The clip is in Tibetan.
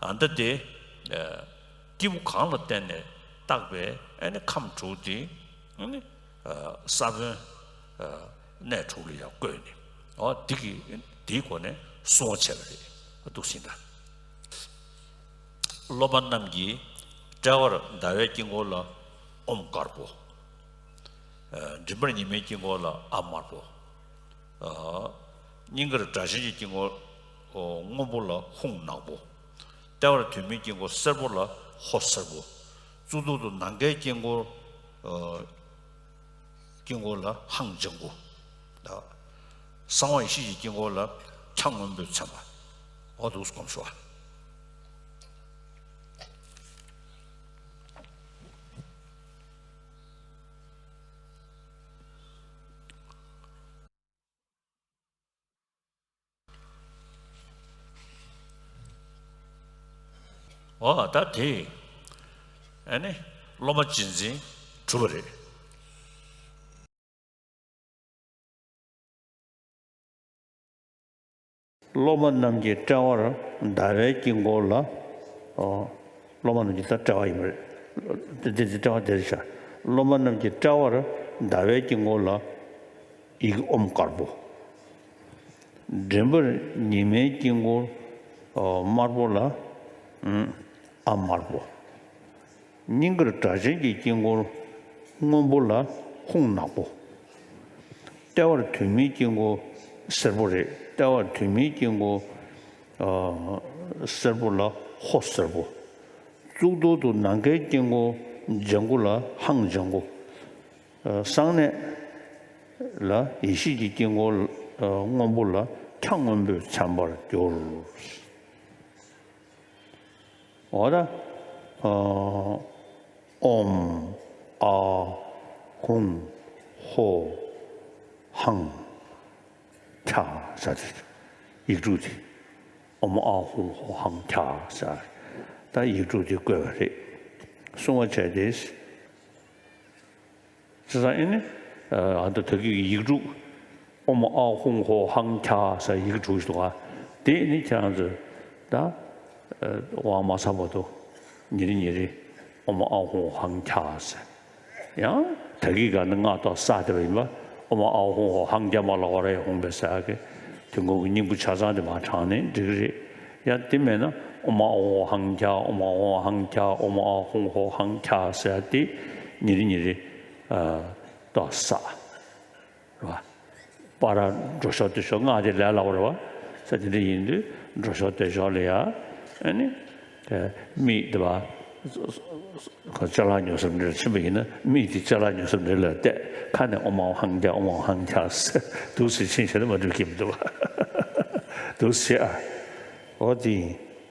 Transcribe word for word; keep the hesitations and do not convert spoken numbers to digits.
ཨ་འདི་དེ་སྐྱེས་བུ་གང་ལ་བརྟེན་ནས་བཏགས་པའི་ཨ་ནི་ཁམས་དྲུག་དེ་ཨ་ནི་ས་བོན་གནས་དྲུག་ལ་ཡང་བཀོད་ནས། འོ་འདི་གི་དེའི་སྒོ་ནས་གསུང་བ་བྱས་པ་རེད། འདུག་ཟིན་ད། སློབ་མ་རྣམས་ཀྱི་དཔྲལ་བར་ཟླ་བའི་དཀྱིལ་འཁོར་ལ་ཨོཾ་དཀར་པོ། མགྲིན་པར་ཉི་མའི་དཀྱིལ་འཁོར་ལ་ཨཱཿདམར་པོ། སྙིང་གར་སྒྲ་གཅན་གྱི་དཀྱིལ་འཁོར་སྔོན་པོ་ལ་ཧཱུྃ་ནག་པོ། ལྟེ་བར་དུས་མིན་དཀྱིལ་འཁོར་སེར་པོ་ལ་ཧོཿཟེར་པོ། གཙུག་ཏོར་དུ་ནམ་མཁའི་དཀྱིལ་འཁོར་དཀྱིལ་འཁོར་ལ་ཧཱུྃ་ལྗང་གུ། གསང་བ་ཡེ་ཤེས་ཀྱི་དཀྱིལ་འཁོར་ལ་ཁྲ་སྔོན་པོས་མཚན་པ། འོ་འདུག་སྒོམ་ཞུ་བ། འོ་ད་དེ་ཨ་ནི་སློབ་མ་རྗེས་འཛིན་གྲུབ་པ་རེད། སློབ་མ་རྣམས་ཀྱི་དཔྲལ་བར་ཟླ་བའི་དཀྱིལ་འཁོར་ལ། ཨོ། སློབ་མ་རྣམས་ཀྱི་ད་དཔྲལ་བ་ཡིན་པ་རེད། དེ་དེ་དེ་དཔྲལ་བ་དེ་རེད་ཤག་སློབ་མ་རྣམས་ཀྱི་དཔྲལ་བར་ཟླ་བའི་དཀྱིལ་འཁོར་ལ་ཡི་གེ་ཨོཾ་དཀར་པོ། མགྲིན་པར་ཉི་མའི་དཀྱིལ་འཁོར་དམར་པོ་ལ་ཨཱཿདམར་པོ། སྙིང་གར་སྒྲ་གཅན་གྱི་དཀྱིལ་འཁོར་སྔོན་པོ་ལ་ཧཱུྃ་ནག་པོ། ལྟེ་བར་དུས་མིན་དཀྱིལ་འཁོར་སེར་པོ་རེད། ལྟེ་བར་དུས་མིན་དཀྱིལ་འཁོར་སེར་པོ་ལ་ཧོཿཟེར་པོ། གཙུག་ཏོར་དུ་ནམ་མཁའི་དཀྱིལ་འཁོར་ལྗང་གུ་ལ་ཧཱུྃ་ལྗང་གུ། གསང་གནས་ལ་ཡེ་ཤེས་ཀྱི་དཀྱིལ་འཁོར་སྔོན་པོ་ལ་ཁྲ་སྔོན་པོས་མཚན་པར་གྱུར། འོ་ད། ཨོཾ་ཨཱཿཧཱུྃ་ཧོཿཧཱུྃ་ཁྲ་ཟེར་ཏེ་ཡིག་དྲུག་དེ། ཨོཾ་ཨཱཿཧཱུྃ་ཧོཿཧཱུྃ་ཁྲ་ཟེར། ད་ཡིག་དྲུག་དེ་བཀོད་པ་རེད། གསུང་བ་བྱས་ཏེ། བྱས་ཙང་ཨེ་ནི། ཨ་ད་ད་གི་ཡིག་དྲུག་ཨོཾ་ཨཱཿཧཱུྃ་ཧོཿཧཱུྃ་ཁྲ་ཟེར་ཡིག་དྲུག་ཞིག་འདུག་ག་དེ་ནི་ཁྱེད་རང་ཚོས་ད། དབང་མ་ཚར་བར་དུ་ཉིན་རེ་ཉིན་རེ་ཨོཾ་ཨཱཿཧཱུྃ་ཧོཿཧཱུྃ་ཁྲ་ཟེར། ཡང་ད་གི་ག་ནི་སྔགས་ཐོག་བསགས་བསྡད་པ་ཡིན་པ། ཨོཾ་ཨཱཿཧཱུྃ་ཧོཿཧཱུྃ་ཁྲ་མ་ལ་ཧོ་ར་ཡ་ཧཱུྃ་བྷེ་ཟེར་ཡ་གི་དུས་འཁོར་གྱི་སྙིང་པོ་ཆ་ཚང་དེ་མར་བགྲངས་ནས་འགྲིག་གི་རེད། ཡང་དེ་མེད་ན་ཨོཾ་ཨཱཿཧཱུྃ་ཧོཿཧཱུྃ་ཁྲ། ཨོཾ་ཨཱཿཧཱུྃ་ཧོཿཧཱུྃ་ཁྲ། ཨོཾ་ཨཱཿཧཱུྃ་ཧོཿཧཱུྃ་ཁྲ་ཟེར་ཡ་དེ་ཉིན་རེ་ཉིན་རེ་ཨ་ཐོག་བསགས། རེད་བ། པ་ར་འགྲོ་ཕྱོགས་སྡོད་ཕྱོགས་སྔགས་དེ་ལས་སླ་པོ་རེད་བ། ས་དེ་འདྲ་ཡིན་དུས་འགྲོ་ཕྱོགས་སྡོད་ཕྱོགས་ལ་ཡ། ཨ་ནི། དེ་མིག་དེ་བ། ཅ་ལག་ཉོ་ས་འདྲ་ལ་ཕྱིན་པ་ཡིན་ན་མིག་དེ་ཅ་ལག་ཉོ་ས་འདྲ་ལ་གཏད། ཁ་ནས་ཨོཾ་ཨཱཿཧཱུྃ་ཁྲ། ཨོཾ་ཨཱཿཧཱུྃ་ཁྲ་ཟེར་འདུག་སེ་ཕྱིན་བྱས་ན་མ་འགྲིག་གི་མི་འདུག་བ། འདུག་སེ་ཨ། འོ་དེ་ཡིན།